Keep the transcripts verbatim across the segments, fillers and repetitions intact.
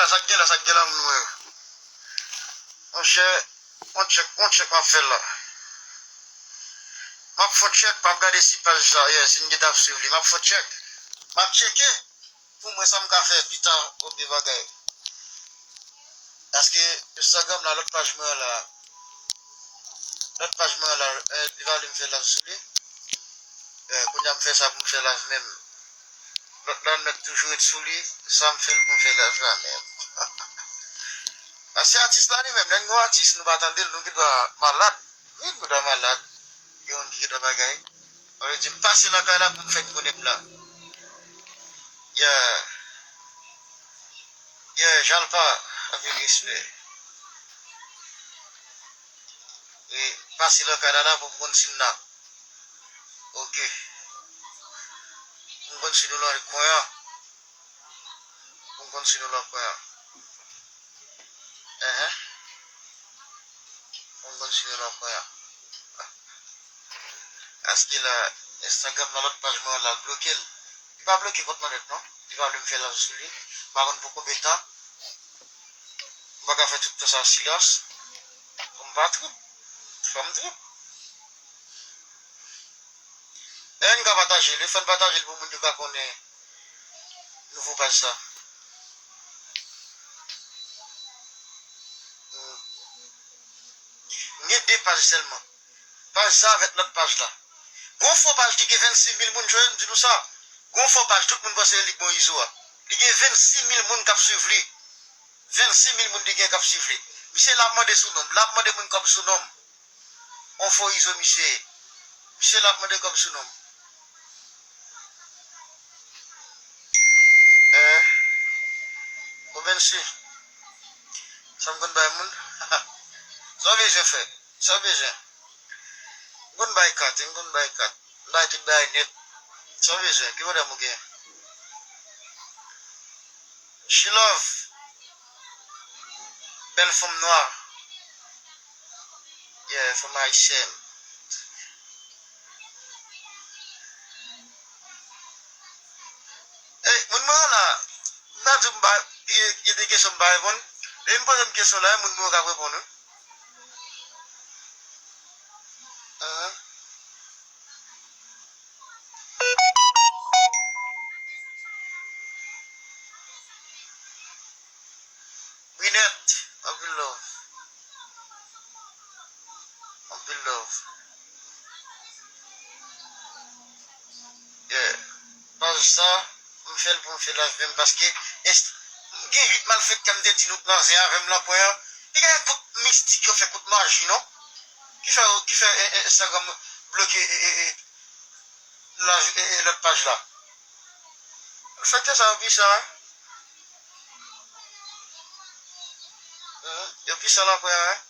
Sa k gen la, sa k gen la, moun mwen yo. Monchè, yon tchèk, yon tchèk m ap fè la. M ap fè yon tchèk, m ap gade si paj sa, yeah, si n gentan ap swiv li. M ap fè yon tchèk. M ap tcheke pou m wè sa m ka fè pita, oubyen bagay. Paske Instagram la, lòt paj mwen an la, lòt paj mwen an la, eh, li pa vle m fè live sou li. Eh, kounye a m fè sa pou m fè live menm. Lòt la, l mèt toujou ret sou li, sa m fè l pou m fè live la menm. Paske atis la li menm, lè n gen yon atis, nou pa tande l, nou gendwa malad. Wi, nou gendwa malad. Gen moun ki gendwa bagay. Sa vle di, m pase nan kay la pou m fè n konnen m la. Yeah. Yeah, Jalpa, anpil respè. E, pase nan kay la la pou m konn si m la. Ok. Pou m konn si nou lan kwen an. Pou m konn si nou lan kwen an. Enhen. Pou m konn si nou lan kwen an. Paske la, Instagram nan lòt paj mwen an la, l bloke l. Li pa bloke kont mwen nèt non. Li pa vle m fè live sou li. M pa konn pou konbyen tan. M pa ka fè tout tan sa silans. Pou m pa twoup. Fò m twoup. Ann ka pataje l, fò n pataje l pou moun yo ka konnen nouvo paj sa. Hmm. M gen de paj sèlman. Paj sa avèk lòt paj la. Gon fo paj ki gen vennsis mil moun, jodi m di nou sa. Gon fo paj, tout moun panse li k bon Izo a. Li gen vennsis mil moun k ap swiv li. Vennsis mil moun li gen k ap swiv li. Misye la ap mande sou non m, la ap mande moun kòb sou non m. On fo Izo misye ye. Misye la ap mande kòb sou non m. Eh. Bon, mèsi. Sa m konn bay moun? Sa w bezwen fè? Sa w bezwen? M konn bay kat, wi, m konn bay kat. M bay tout bagay nèt. Sa w bezwen? Ki pwoblèm ou gen? She love. Bèl fanm nwa. Yeah, fanm ayisyèn. Ey, moun mwen an la, m ta di m ba, gen de kesyon m pa reponn. Depi m poze m kesyon la, e moun mwen yo k ap reponn, wi. Ahan. Brinèt, anpil love. Anpil love. Yeah. Paj sa, m fè l pou m fè live menm paske enst-, m gen uit malfektè m te di nou k nan zen avè m lan kwen an. Li gen kout mistik yo fè, kout maji, non? Ki fè, ki fè, eh, eh, Instagram bloke, eh, eh, eh, live, eh, eh, lòt paj la. Malfektè sa yo pwisan, wi. Mhm, yo pwisan lan kwen an, wi.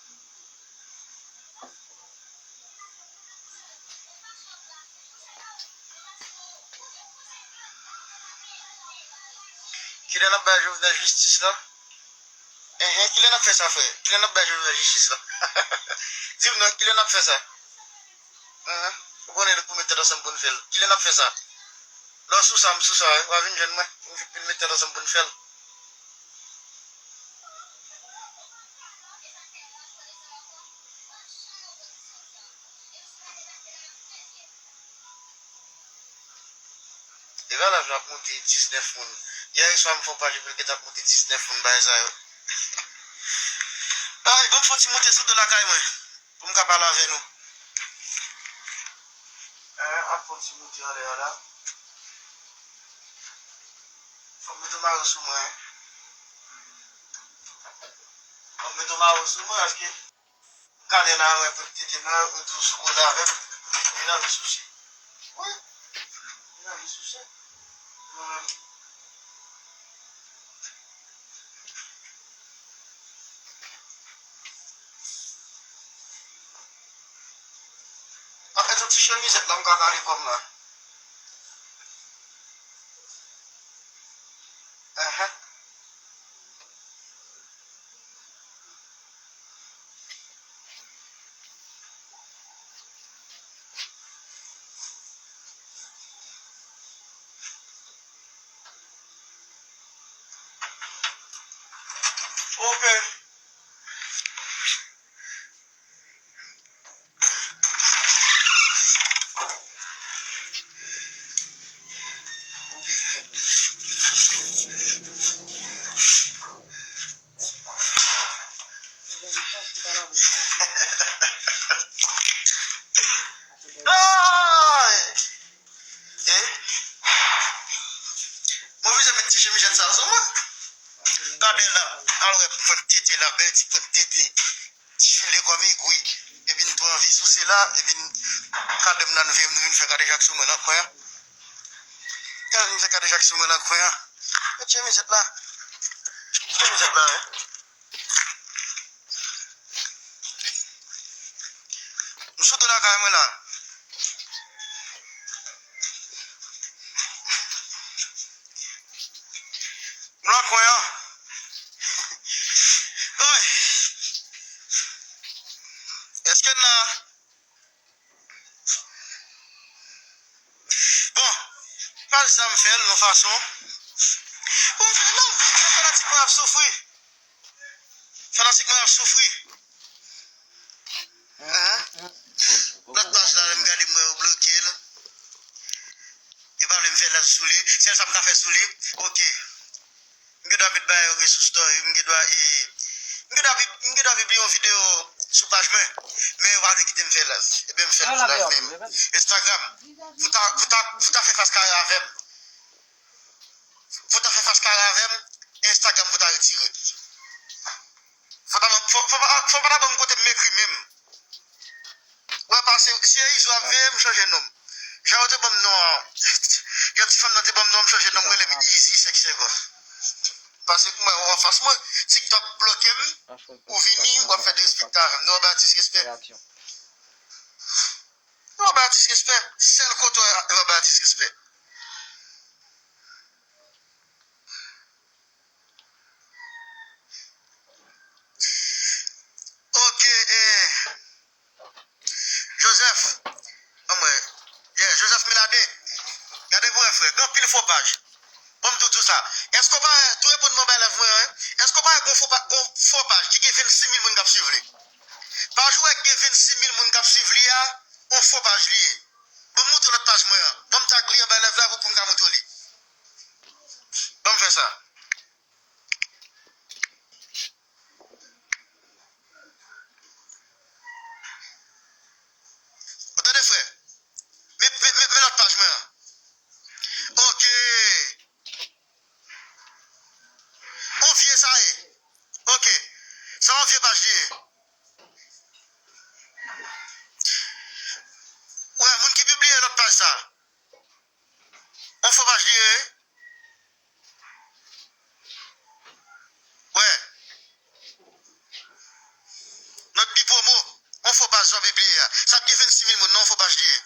Kilè n ap bay Jovenel jistis la? Enhen, kilè n ap fè sa, frè? Kilè n ap bay Jovenel jistis la? Di m non, kilè n ap fè sa? Enhen, ou konnen nou pou met tèt ansanm pou n fè l. Kilè n ap fè sa? Lè w sou sa, m sou sa, wi. W a vin jwenn mwen. Pou n met tèt ansanm pou n fè l. Deja live la ap moute diznèf moun. Yè swa m fè yon paj epi l gentan ap moute diznèf moun bagay sa yo. Ay, ban m fè yon ti moute sou do lakay mwen. Pou m ka pale avè nou. Eh, ap fè yon ti moute anlè a la. Fò m mete yon mayo sou mwen. Fò m mete yon mayo sou mwen, paske m gade la, wè, pèp tete mwen, yo toujou sou koze avè m. Vin anvi souse. Wi. Vin anvi souse. Mwen menm. Anfèt, yon ti chemizèt la, m ka kale kò m la. Enhen. Ay! Eh? Mwen bezwen met ti chemizèt sa sou mwen. Gade la, al wè pwent tete la, bèl ti pwent tete. Ti file kòm egwi. Epi n tou anvi souse la, epi n, gade m la, nou vin, nou vin fè kadejak sou mwen nan kwen an. Gade vin fè kadejak sou mwen nan kwen an. Met chemizèt la. Met chemizèt la, wi. M sou do lakay mwen la. M lakay an. Oy. Èske n la? Bon, pa sa m fè l yon fason pou m fè lòv. Fè fanatik mwen ap soufri. Fanatik mwen ap soufri. Hein? Lòt paj la, lè m gade, m wè yo bloke l. Yo pa vle m fè lèv sou li. Sèl sa m ka fè sou li. Ok. M gen dwa met bagay yo gen sou story. M gen dwa, e, m gen dwa pib-, m gen dwa pibliye yon videyo sou paj mwen. Men yo pa vle kite m fè lèv. Ebyen, m fè l pou lèv menm. Instagram. Pou ta, pou ta, pou ta fè fas kare avè m. Pou ta fè fas kare avè m, Instagram pou ta retire. Fò ta ban, fò, fò, fò pa ta ban m kote m ekri menm. Wè, pase, si e Izo ap veye m, chanje non m. Jan yo te ban m non an, jan ti fanm nan te ban m non an, m chanje non m, rele m Easy senk senkant. Pase pou mwen, ou anfas mwen, TikTok bloke m, ou vini, w ap fè derespekte avè m. Non, w ap bay atis respè. Non, w ap bay atis respè. Sèl kote w ap bay atis respè. Ok, eh, Joseph. Anmwey. Yeah, Joseph Melade. Gade pou wè, frè. Gen anpil fo paj. Bon, m tou di w sa. Èske w pa wè, tou reponn mwen bay lèv mwen an, wi. Èske w pa wè gon fo pa-, gon fo paj ki gen vennsis mil moun k ap swiv li? Paj ou wè ki gen vennsis mil moun k ap swiv li a, on fo paj li ye. Bon, m montre lòt paj mwen an. Bon, m tag li anba lèv la pou, pou m ka montre w li. Ban m fè sa. Ou tande, frè? Men, men, men, men lòt paj mwen an. Ok. On vye sa ye. Ok. Sa on vye paj li ye. Wè, moun ki pibliye lòt paj sa. On fo paj li ye. Wè. Nòt bi pwomo. On fo paj sa pibliye a. Sa ap gen vennsis mil moun, non, on fo paj li ye.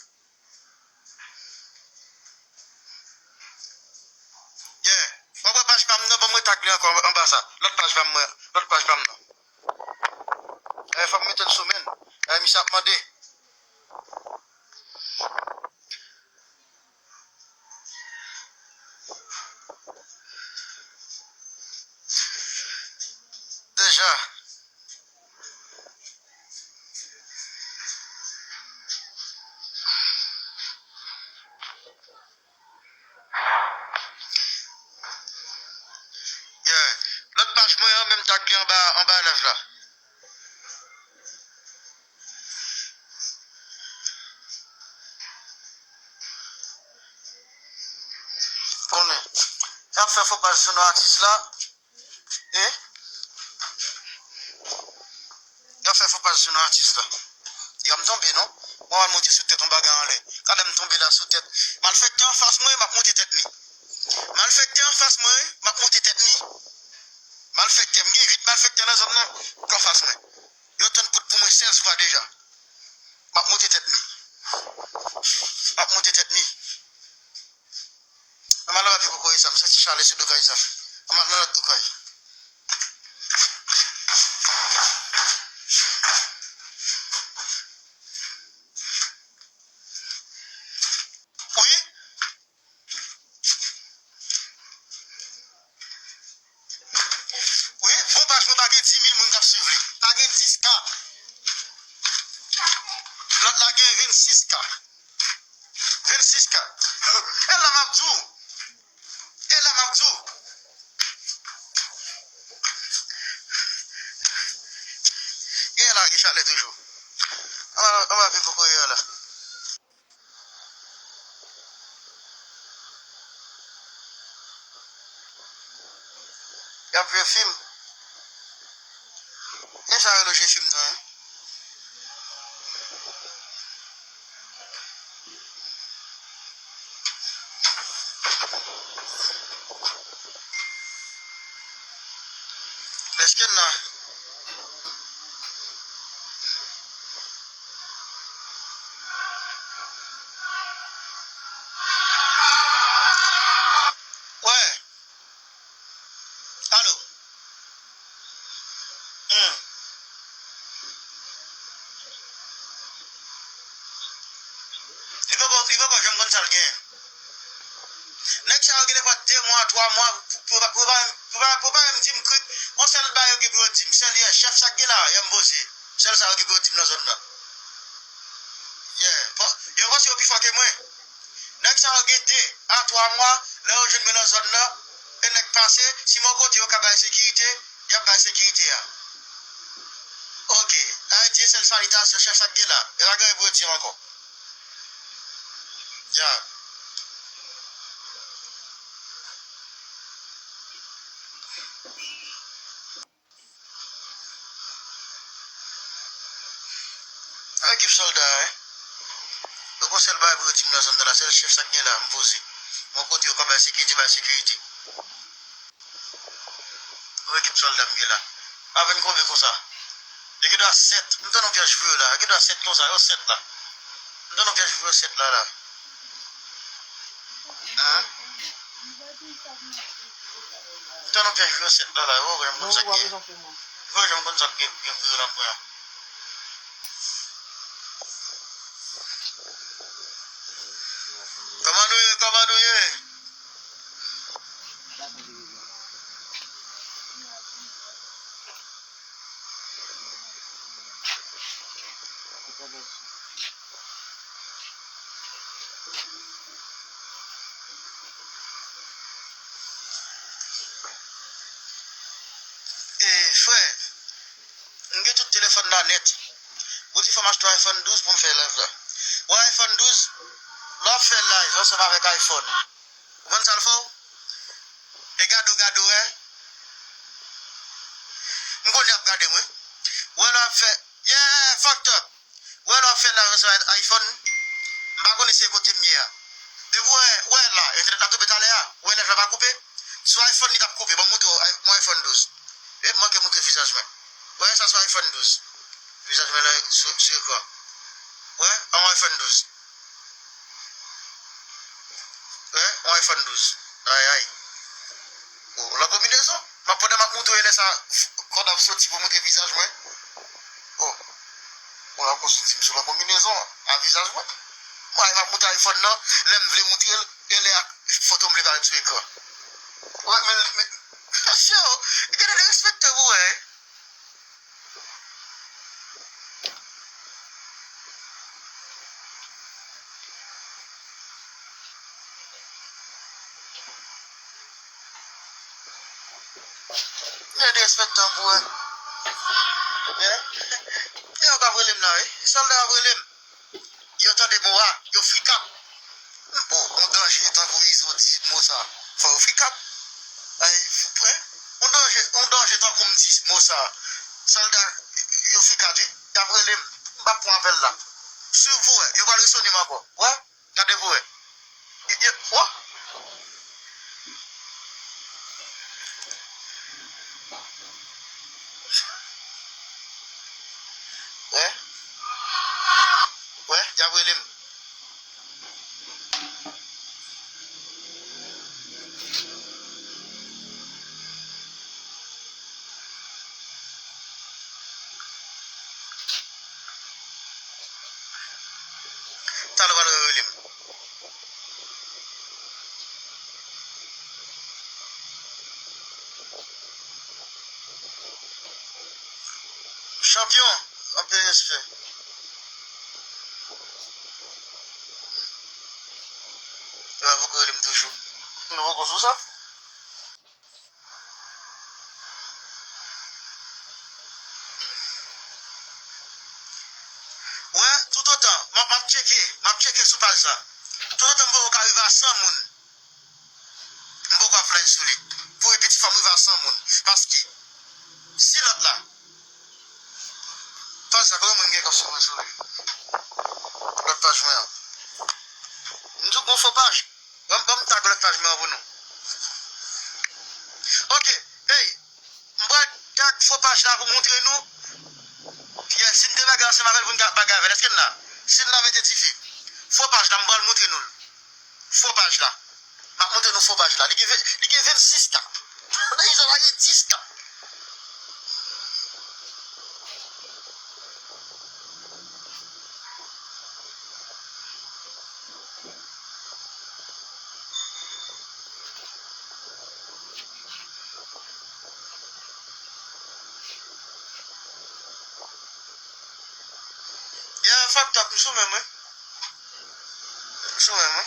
Yeah. W ap wè paj pa m nan, ban mwen tag li ankò anba sa. Lòt paj pa m mwen. Lòt paj pa m nan. Eh, fò m mete l sou men. Eh, misye ap mande. Deja. Yeah. Lòt paj mwen an, menm tag li anba, anba live la. Konnen. Y ap fè fo paj sou non atis la. E? Y ap fè fo paj sou non atis la. Y ap tonbe, non? Mwen al monte sou tèt yon bagay anlè. Gade m tonbe la sou tèt. Malfektè anfas mwen, m ap monte tèt li. Malfektè anfas mwen, m ap monte tèt li. Malfektè, m gen uit malfektè nan zòn nan, k anfas mwen. Yo tann kout pou mwen sèz fwa deja. M ap monte tèt li. M ap monte tèt li. Ann al nan papye kokoye sa, m santi chalè sou do kay sa. Ann al nan lòt do kay. Wi. Wi, bon paj mwen pa gen dis. Vennsis K. Vennsis K. E la m ap di w. E la m ap di w. Gen la gen chalè toujou. Anba, anba vye kokoye a la. Y ap jwe fim. E sa yo jwe fim nan, hein? Èske n nan? Wè. Alo. Hmm. Li poko, li poko janm konn sa l genyen. Nèg sa yo gen defwa de mwa, twa mwa, pou, pou, pou, pou, pou, pou pa menm di m krik. Yon sèl bagay yo gen pou yo di m. Sèl, yeah, chèf sa k gen la, yeah, m poze. Sèl sa yo gen pou yo di m nan zòn nan. Yeah. Yo panse yo pi fò ke mwen. Nèg sa yo gen de a twa mwa, lè yo jwenn mwen nan zòn nan, e nèg pase, si m yon kote yo ka bay sekirite, y ap bay sekirite a. Oke, sa vle di se sèl salitasyon chèf sa k gen la. E pa gen anyen pou yo di m ankò. Ya. Ak ekip sòlda a, wi. Yo gon sèl bagay pou yo di m nan zòn nan la, sèl chèf sa k gen la, m poze. Yon kote yo ka bay sekirite, bay sekirite. Yon ekip sòlda m gen la. Avèn konbyen konsa? Yo gen dwa sèt. M tann yon pyès pou yo la. Yo gen dwa sèt konsa, yo sèt la. M tann yon pyès pou yo sèt la, la. Hein? M tann yon pyès pou yo sèt la, la. Yo pa janm konn sa k gen. Yo pa janm konn sa k gen, gen pou yo nan pwen an. Kòman nou ye? Kòman nou ye? E, frè, m gen tout telefòn la nèt. Bondye fè m achte yon iPhone douz pou m fè live la. Ou wè iPhone douz, lè w ap fè live ansanm avèk iPhone, ou konn sa l fè w? E gade w, gade w, wè. M konnen y ap gade m, wi. Ou wè lè w ap fè, yeah, fucked up. Ou wè lè w ap fè live ansanm avèk iPhone, m pa konnen se kote m ye a. Depi w wè, ou wè la, entènèt la tonbe talè a, ou wè live la pa koupe? Sou iPhone li t ap koupe, ban m montre w i-, mon iPhone douz. E m manke montre vizaj mwen. Ou wè sa sou iPhone douz. Vizaj mwen la sou, sou ekran. Ou wè, an iPhone douz. Wè, yon iPhone douz. Ay, ay. O, lan konbinezon. M ap, pandan m ap montre w lè sa, kòd ap soti pou montre vizaj mwen. O. O, lan konbinezon, m sou lan konbinezon a vizaj mwen. Mwen, m ap montre iPhone nan, lè m vle montre l, e lè ak foto m vle parèt sou ekran. Wè, men, men, mesye, gade derespekte pou wè, hein. Gen derespektan pou wè. Hein? E yo k ap rele m la, wi. Sòlda ap rele m. Yo tande mo a, yo frikap. Bon, yon danje tankou Izo di mo sa, fò yo frikap. Ay, fou prè. Yon danje, yon danje tankou m di mo sa. Sòlda, yo frikap, wi. Y ap rele m. M p ap pran apèl la. Swiv pou wè. Yo pral resone m ankò. Wè? Gade pou wè. Yo, yo, wè? Wè? Wè, y ap rele m. Talè w pral rele m. Chanpyon, anpil respè. Yo poko rele m toujou. Nou poko sou sa? Wè, toutotan, m ap, m ap tcheke, m ap tcheke sou paj sa. Toutotan m poko ka rive a san moun, m poko ap fly sou li. Pou epi ti fò m rive a san moun. Paske, si lòt la, paj sa, konbyen moun gen k ap swiv mwen sou li? Lòt paj mwen an. M di w gon fo paj. Ban m, ban m tag lòt paj mwen an pou nou. Ok, hey, m pral tag fo paj la pou montre nou. Yeah, si n te bagay ansanm avè l pou n ka bagay avè l, èske n la? Si n la, mete tifi. Fo paj la, m pral montre nou l. Fo paj la. M ap montre nou fo paj la. Li gen ven, li gen vennsis k. Nan Izo la gen dis k. Yeah, fucked up, m sou menm, wi. M sou menm, wi.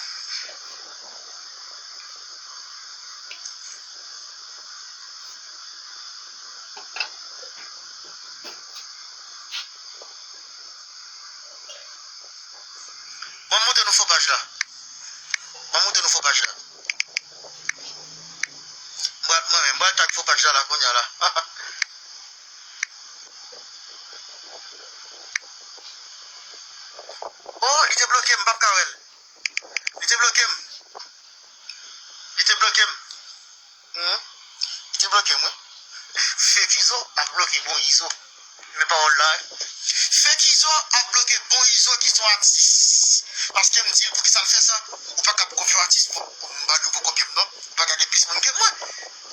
Ban m montre nou fo paj la. Ban m montre nou fo paj la. M pral, mwen menm, m pral tag fo paj la, la, kounye a la. Oh, li te bloke m, m p ap ka wè l. Li te bloke m. Li te bloke m. Hmm? Li te bloke m, wi. Fake Izo ap bloke bon Izo. Men pawòl la, wi. Fake Izo ap bloke bon Izo ki se yon atis. Paske m di l poukisa l fè sa. Ou pa ka ap kopye yon atis pou, pou m pa di w pou kopye m, non. Ou pa ka gen plis moun ke mwen.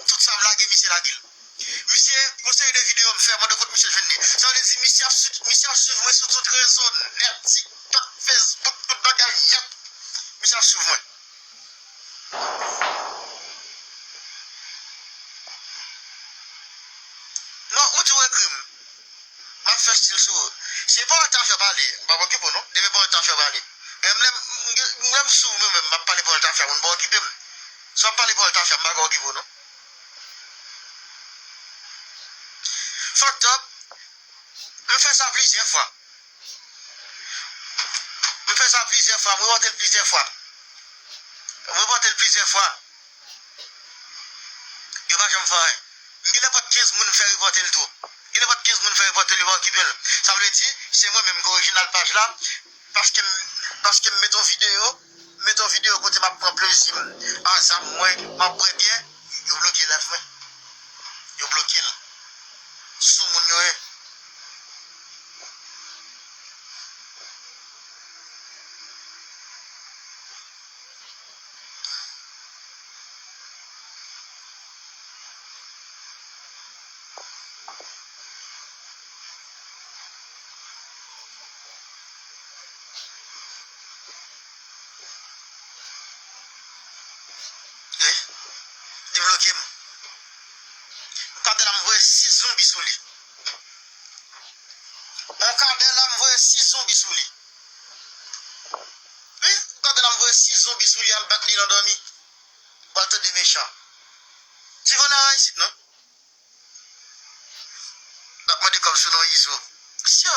Tout sa m lage, misye lage l. Misye, yon seri de videyo m fè, mande kote misye jwenn li. Sa vle di, misye ap swiv, misye ap swiv mwen sou tout rezo nèt, TikTok, Facebook, tout bagay nèt. Misye ap swiv mwen. Non, ou di w ekri m. M ap fè stil sou ou. Se pawòl ta fè pale, m p ap okipe w non. Depi pawòl ta fè pale. Menm lè m, m, m, lè m sou mwen menm, m ap pale pawòl ta fè, moun pa okipe m. Si w ap pale pawòl ta fè, m pa ka okipe w non. Fucked up. M fè sa plizyè fwa. M fè sa plizyè fwa, m repòte l plizyè fwa. M repòte l plizyè fwa. Yo pa janm fè anyen. M gen nenpòt kenz moun m fè repòte l tou. M gen nenpòt kenz moun m fè repòte l, yo pa okipe l. Sa vle di, se mwen menm ki orijinal paj la, paske m, paske m mete yon videyo, m mete yon videyo kote m ap pran plezi m a zam mwen, m ap bwè byè, yo bloke live mwen. Yo bloke l. Soumoun yo ye. Eh, li bloke m. Yon kadè la m voye sis zonbi sou li. Yon kadè la m voye sis zonbi sou li. Wi, yon kadè la m voye sis zonbi sou li, al bat li nan dòmi. Pral tande mechan. Ti vòlè an isit non. L ap mande kòb sou non Izo. Syo, o,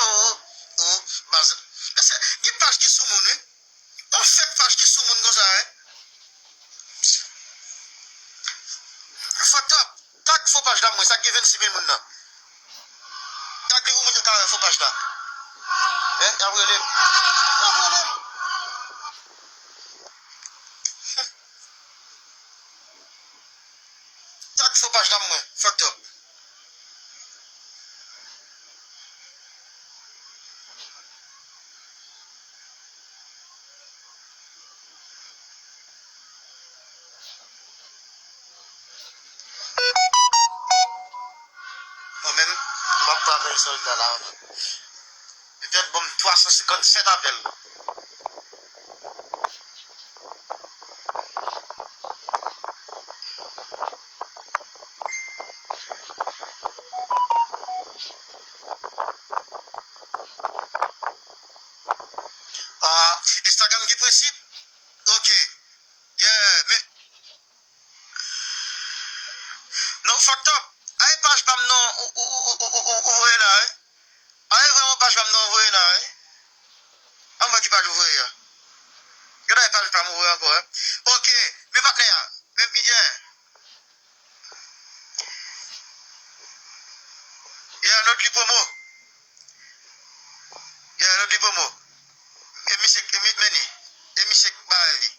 o, baz. Mesye, gen paj ki sou moun, wi. On fèk paj ki sou moun konsa, wi. Fucked up. Tag fo paj la, mwen, sa k gen vennsis mil moun nan. Tag li pou moun yo ka wè fo paj la. Eh, y ap rele m. Y ap rele m. Tag fo paj la mwen, fucked up. Mwen menm, m ap travay sòlda la. Petèt ban m twa san senkannsèt apèl. Ah, Instagram gen prensip? Ok. Ay, pa, pa mouri ankò, hein. Ok, men patnè a. Men, yeah. Yeah, lòt li pwomo. Yeah, lòt li pwomo. E misye, e mi, men li. E misye k bay li.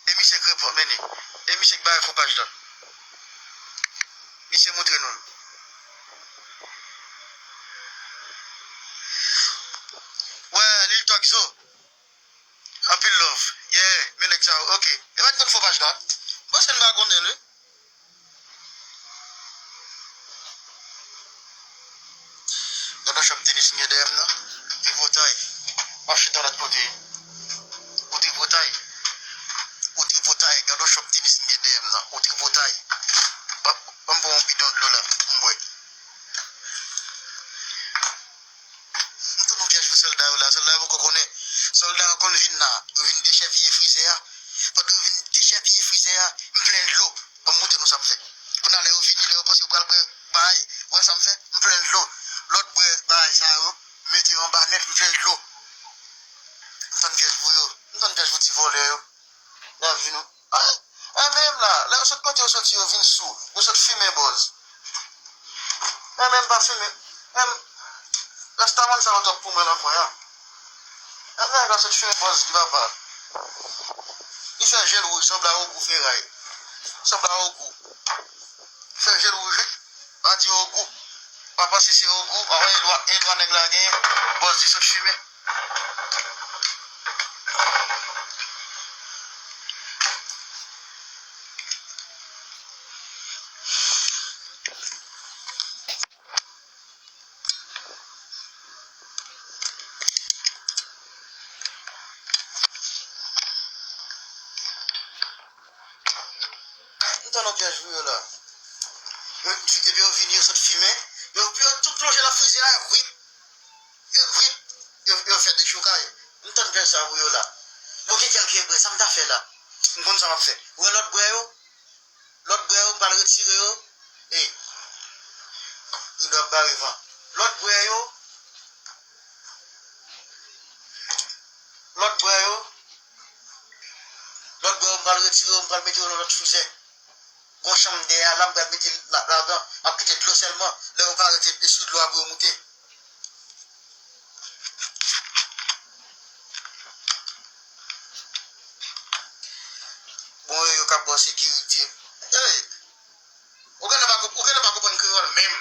E misye k repò, men li. E misye k bay fon paj la. Misye montre nou l. Wè, Lil Tòk Zo. Anpil love. Yeah, men nèg sa yo. Ok. E pa t konn fon paj la. M panse n pa konnen l, wi. Gad yon chòp tenis m gen dèyè m nan. Tripotay. M ap chita lòt kote. Ou tripotay. Ou tripotay. Gad yon chòp tenis m gen dèyè m nan. Ou tripotay. Ban, ban m pran yon bidon dlo la. M bwè. M tann yon pyèj pou sòlda yo la. Sòlda yo poko konnen. Sòlda yo konn vin la. Yo vin dechèpiye frizè a. Pandan yo vin dechèpiye frizè a, m plen dlo. Bon, m montre nou sa m fè. Kounye a, lè yo vini, lè yo panse yo pral bwè bagay, ou wè sa m fè? M plen dlo. Lòt bwè bagay sa yo, mete yo anba nèt, m plen dlo. M tann pyèj pou yo. M tann pyèj pou ti vòlè yo. Lè y ap vin, ay, ay, men m la, lè yo sot kote yo soti, yo vin sou. Yo sot fimen bòz. Mwen menm pa fimen. Menm Rastaman sa yo twòp pou mwen nan kwen an. Mwen menm la sot fimen bòz li papa. Li fè je l wouj, sanble a ogou feray. Sanble a ogou. Fè je l wouj, wi. Pa di ogou. Pa panse se ogou. Pa wè edwa, edwa nèg la genyen. Bòz li sot fimen. M tann yon pyèj pou yo la. Yo, epi yo vini, yo sot fimen. Yo, yo tout plonje nan frizè a, vwip. Yo, vwip. Yo, yo fè dechoukay. M tann pyèj sa pou yo la. Bon, gen kèlke bwè, sa m ta fè la? M konn sa m ap fè. Ou wè lòt bwè yo? Lòt bwè yo, m pral retire yo. Ey, rido ap bare van. Lòt bwè yo, lòt bwè yo, lòt bwè yo, m pral retire yo, m pral mete yo nan lòt frizè. Gon chanm dèyè a la, m pral mete l la, ladan. M ap kite dlo sèlman. Lè yo parèt, se sou dlo a pou yo moute. Bon, yo, yo k ap ba w sekirite. Ey! Ou genlè pa konp-, ou genlè pa konprann kreyòl menm.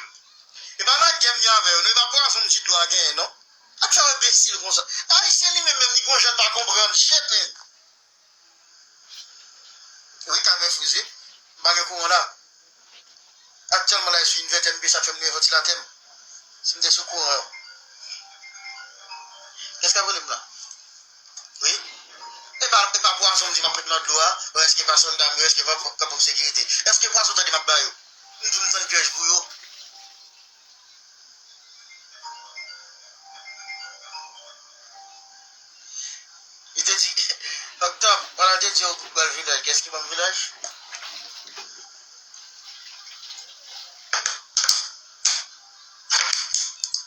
E pa lagè m gen avè yo, non, e pa pwazon m di dlo a genyen, non. Ak sa yo enbesil konsa. Ayisyen li menm, menm, li gon jan l pa konprann. Shit, man. Wi, kamè frize. M pa gen kouran la. Aktyèlman la, e sou invètè m peye, sa k fè m gen vantilatè m. Si m te sou kouran, kès k ap rele m la? Wi. E pa, e pa pwazon m di m ap met nan dlo a. Ou èske pa sòlda m yo, èske pa, pa, pa pou sekirite? Èske pwazon tande m ap ba yo? M di w m tann pyèj pou yo. Li te di, Oktòb, pandan te di yo pou bal vilaj, kiyès ki ban m vilaj?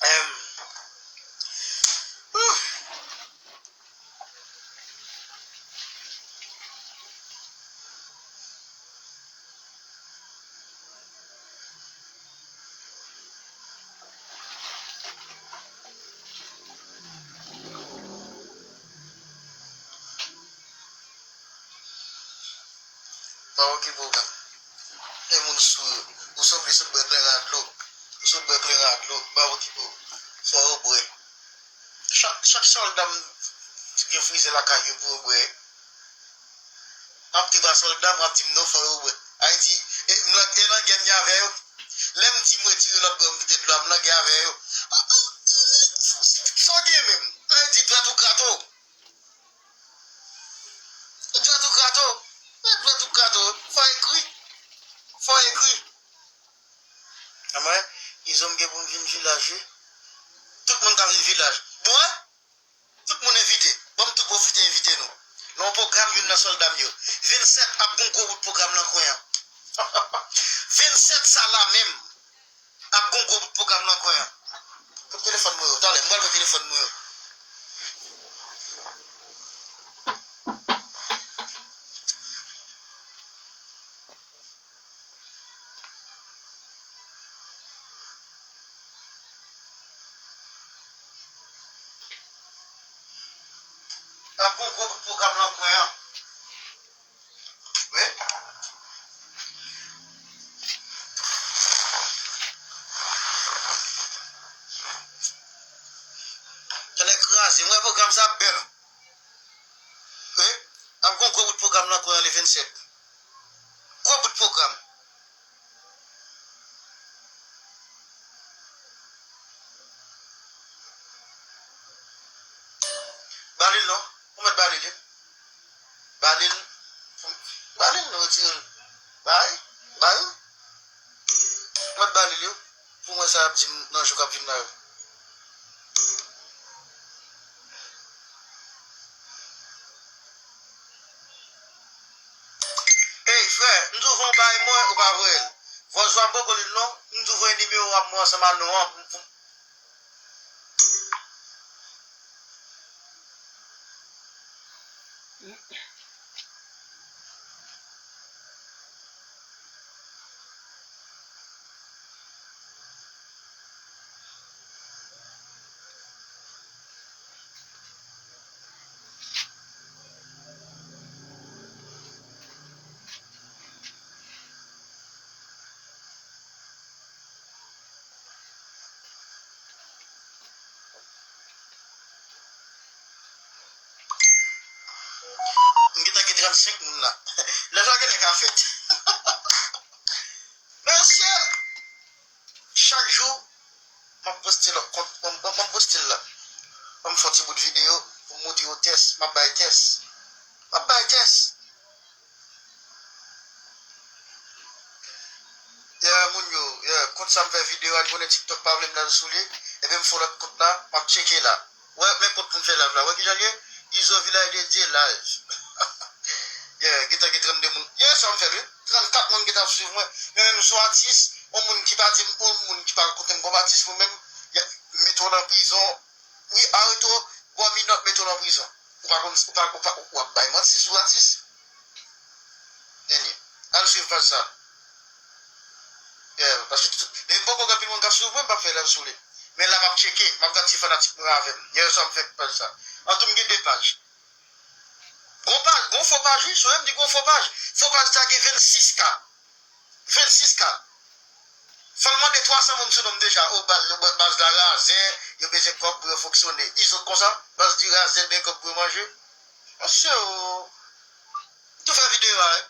Em, ouh. Pa okipe w, gang. E moun sou yo. Ou sanble sot bwè kleren a dlo. Ou sot bwè kleren a dlo. Pa okipe w. Fò yo bwè. Chak, chak sòlda m gen frizè lakay yo pou yo bwè. M ap te ba sòlda m, w ap di m non, fò yo bwè. Ayiti, e m lan-, e langè m gen avè yo. Lè m di m retire lòt bò, m kite dlo a, m langè avè yo. Sa w gen menm? Ayiti, dwèt ou krato. Dwèt ou krato. E dwèt ou krato. Fò ekri. Fò ekri. Anmwey, Izo m gen pou m vin vilaj, wi. Tout moun ka vin vilaj. Bon, hein? Tout moun envite. Ban m tou pwofite envite nou. Nan yon pwogram youn nan sòlda m yo. Vennsèt ap gon gwo bout pwogram nan kwen an. Vennsèt sa la menm ap gon gwo bout pwogram nan kwen an. Kot telefòn mwen yo? Talè, m pral pran telefòn mwen yo. Yon gwo bout pwogram nan kwen an. Wi. Tande kraze. Mwen pwogram sa ap bèl. Wi. Ap gon gwo bout pwogram nan kwen an le vennsèt. Gwo bout pwogram. Ba li l non. Ou mèt ba li l wi. Ba li l. Ba li l non, retire l. Bay. Bay. Ou mèt ba li l wi. Pou mwen sa y ap di m nan jou k ap vin la yo. Ey, frè, m di w voye yon bagay mwen, ou pa voye l. Vòzwa m poko li l non, m di w voye nimewo a mwen ansanm a non an. M gentan gen trannsenk moun la. Lè sa genlè ka fèt. Mesye, chak jou, m ap poste lòt kont, m, m, m ap poste l la. Ban m fè yon ti bout videyo pou m montre yo tès, m ap bay tès. M ap bay tès. Yeah, moun yo, yeah, kont sa m fè videyo a, li konnen TikTok pa vle m nan sou li. Ebyen m fè lòt kont la, m ap tcheke la. Wè, men kont pou m fè live la. Wè kijan l ye? Izo Vilaj dedye live. Yeah, gentan gen trannde moun. Yeah, sa m fè l wi. Trannkat moun gentan ap swiv mwen. Men menm sou atis, yon moun ki pa di m, yon moun ki pa konte m kòm atis mwen menm, yeah, mete w nan prizon. Wi, arete w, ba w minòt, mete w nan prizon. Ou pa konn, ou pa, ou pa, w ap bay manti sou atis. Nene, al swiv paj sa. Yeah, paske tout, depi m poko gen anpil moun k ap swiv mwen, m p ap fè live sou li. Men la m ap tcheke, m ap gad si fanatik mwen avè m. Yè swa m fè paj sa. Antou m gen de paj. Gon paj, gon fo paj wi, sou M di gon fo paj. Fo paj sa gen vennsis K. Vennsis K. Fò l mande twa san moun sou non m deja. O baz, baz la razè, yo bezwen kòb pou yo fonksyone. Izo konsa, baz di razè, l gen kòb pou yo manje. Mesye o. M tou fè videyo a, wi.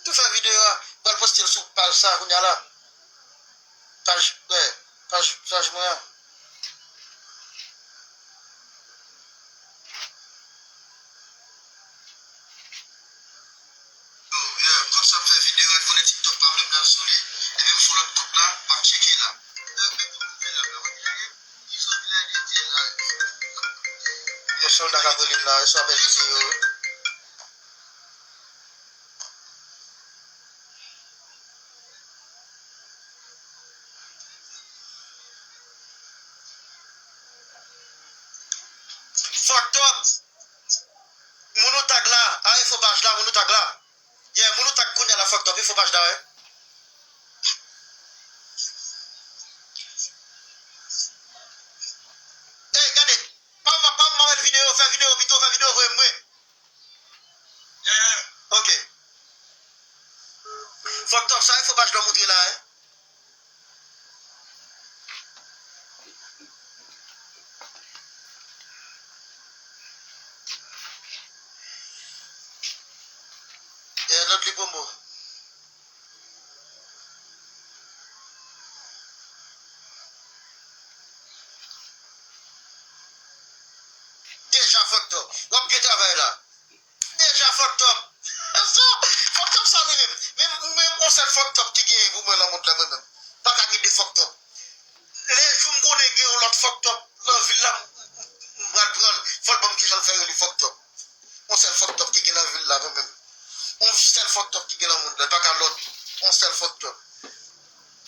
M tou fè videyo a. M pral poste l sou paj sa kounye a la. Paj, wè, paj, paj mwen an. Yo, yeah, kòm sa m fè videyo a, konnen TikTok pa vle m nan sou li. Epi m fè lòt kont la, m ap tcheke la. Yo, men kòm m fè la, la, wè, Izo Vilaj dedye live. Yo, sòlda k ap rele m la, yo, sou apèl videyo. Fucked up. Moun ou tag la, a e fo paj la, moun ou tag la. Yeah, moun ou tag kounye a la fucked up, e fo paj la, wi. Ey, gade, pa, pa, pa mare l videyo, fè videyo pito, fè videyo voye m mwen. Ok. Fucked up, sa e fo paj la w montre la, wi. Yeah, lòt li pwomo. Deja fucked up. W ap gen travay la. Deja fucked up. Sa, fucked up sa li menm. Men, men yon sèl fucked up ki genyen pou mwen nan mond la mwen menm. Pa ka gen de fucked up. Lè jou m konnen gen yon lòt fucked up nan vil la, m, m, m pral pran l. Fò l ban m kijan l fè rele fucked up. Yon sèl fucked up ki gen nan vil la mwen menm. Yon sèl fucked up ki gen nan mond la, pa ka lòt. Yon sèl fucked up.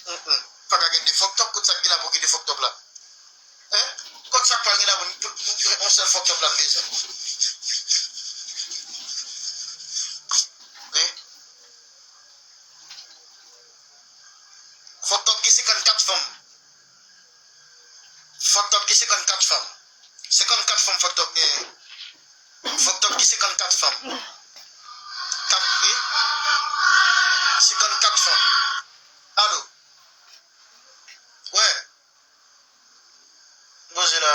Mm, mm. Pa ka gen de fucked up, kot sa k gen la pou gen de fucked up la? Hein? Kot sa k pral gen la pou, pou, pou, pou yon sèl fucked up la m bezwen? Hein? Fucked up gen senkannkat fanm. Fucked up gen senkannkat fanm. Senkannkat fanm Fucked Up genyen. Fucked Up gen senkannkat fanm. Kat, wi. Senkannkat fanm. Alo? Wè. Poze la.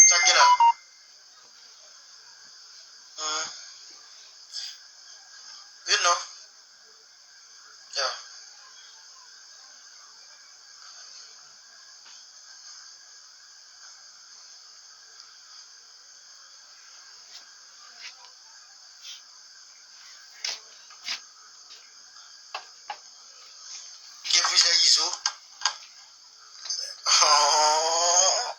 Sa k gen la? Hmm. Wi, non. Ya. Gen plizyè Izo. Oh.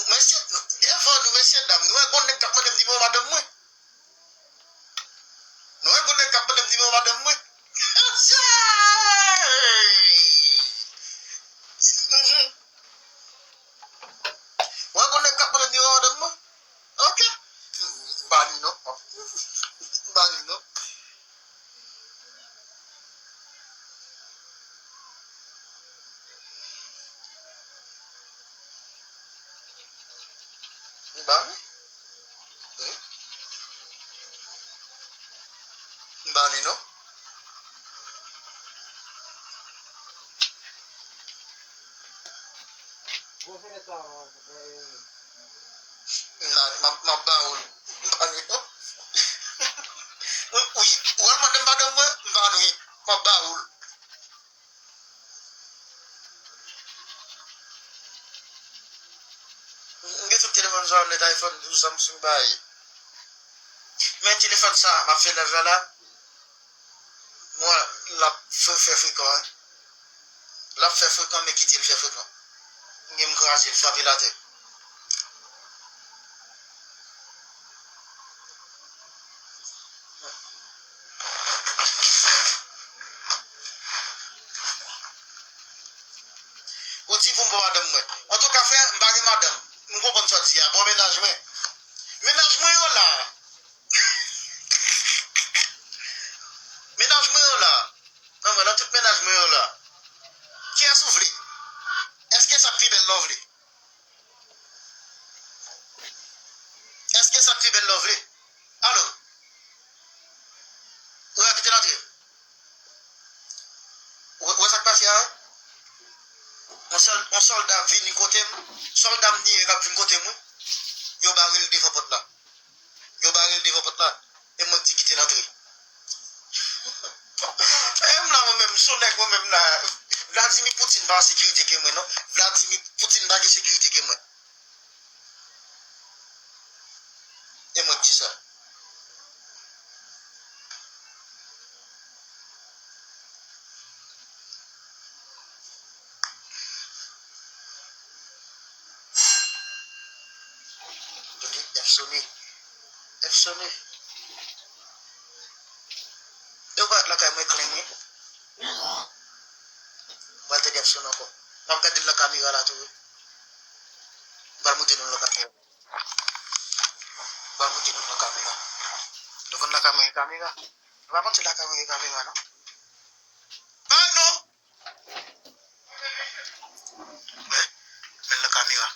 Mesye, devan nou, mesye dam, nou wè gon nèg k ap mande m nimewo madanm mwen. Nou wè gon nèg k ap mande m nimewo madanm mwen. Wè gon nèg k ap mande m nimewo madanm mwen. Ok. M pa ni non. M pa ni non. M pa ni. M pa ni non. M pa ni, m ap, m ap ba ou l. M pa ni non. Ou, ou, ou al mande m madanm mwen, m pa ni. M ap ba ou l. M gen tout telefòn sa yo nèt, iPhone, Samsung, bay. Men telefòn sa, m ap fè live la la. Mwen, l ap fè, fè frekan, wi. L ap fè frekan, men kite l fè frekan. M gen m kraze l, frape l atè. Ou di pou m pran madanm mwen. Antouka, frè, m pa gen madanm. M konprann sa w di a. Bon, mennaj mwen. Mennaj mwen yo la. Mennaj mwen yo la. Anmwey, nan tout mennaj mwen yo la. Kiyès ou vle? Èske sa k pi bèl la w vle? Èske sa k pi bèl la w vle? Alo? Ou wè kite l antre? Ou wè sa k pase a? Yon sòl-, yon sòlda vini kote m. Sòlda m ni yo k ap vin kote m, wi. Yo bare l devan pòt la. Yo bare l devan pòt la. E mwen k di kite l antre. E m la mwen menm, m se yon nèg mwen menm la. Vladimir Poutine pa an sekirite ke mwen, non. Vladimir Poutine pa gen sekirite ke mwen. E mwen k di sa. Tande, y ap sone. Y ap sone. Yo parèt lakay mwen, klenyen. Mwen tande y ap sone ankò. M ap gade l nan kamera la tou, wi. M pral montre nou l nan kamera. M pral montre nou l nan kamera. Nou konn lakay mwen gen kamera? Nou pa panse lakay mwen gen kamera, non? Bay non! Wè, men l nan kamera.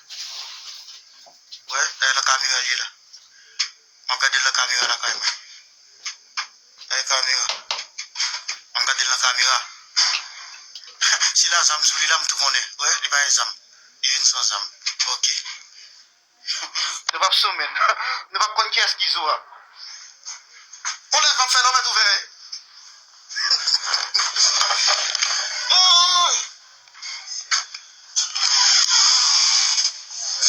Wè, e nan kamera l ye la. M ap gade l nan kamera lakay mwen. Gade kamera. M ap gade l nan kamera. Si l a zam sou li la, m tou konnen. Wè, li pa gen zam. Li vin san zam. Ok. Nou p ap sou menn. Nou p ap konn kiyès ki zo a. On lèv m ap fè la, ou mèt ouvè. Oy!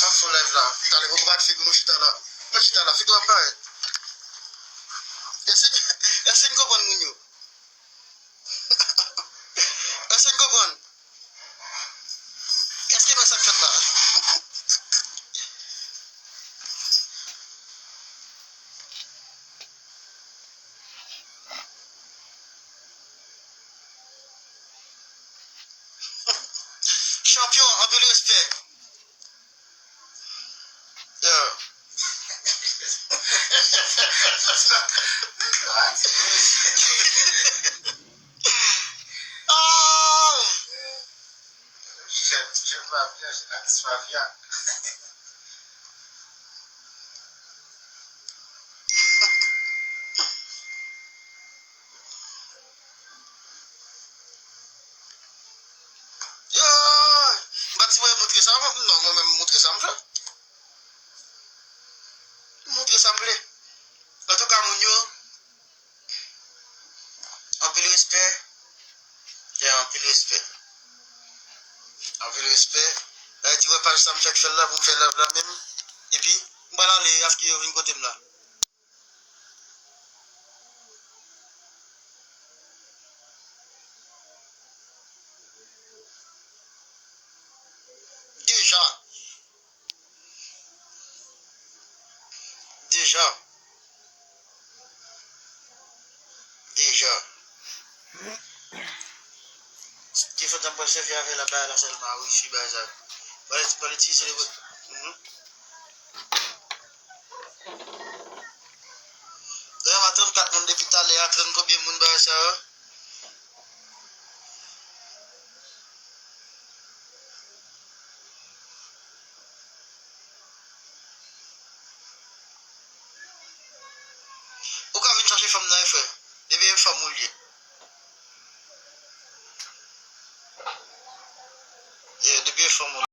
M ap fè live la. Talè poko bat figi nou chita la. Nou chita la, figi w ap parèt. Èske, èske n konprann moun yo? Èske n konprann? Èske n wè sa k fèt la? Chanpyon, anpil respè. Yeah. Oh! Yo! M pa t sipoze moutre sa, non, mwen menm m moutre sa m fè. M moutre sa m vle. Antouka, moun yo, anpil respè. Yeah, anpil respè. Anpil respè. Dayè, ti wè paj sa m fèk fè l la pou m fè live la menm. Epi, m pral ale, aske yo vin kote m la. Deja. Deja. Deja. Ki fantan pral sèvi avè la bagay la sèlman, wi, si bagay sa. Pale, pale ti, se le. Mhm. Dayè, m a trannkat moun depi talè a, trant konbyen moun bagay sa yo? Ou ka vin chache fanm nan, wi, frè. Depi e fanm ou l ye. Yeah, depi e fanm ou l ye.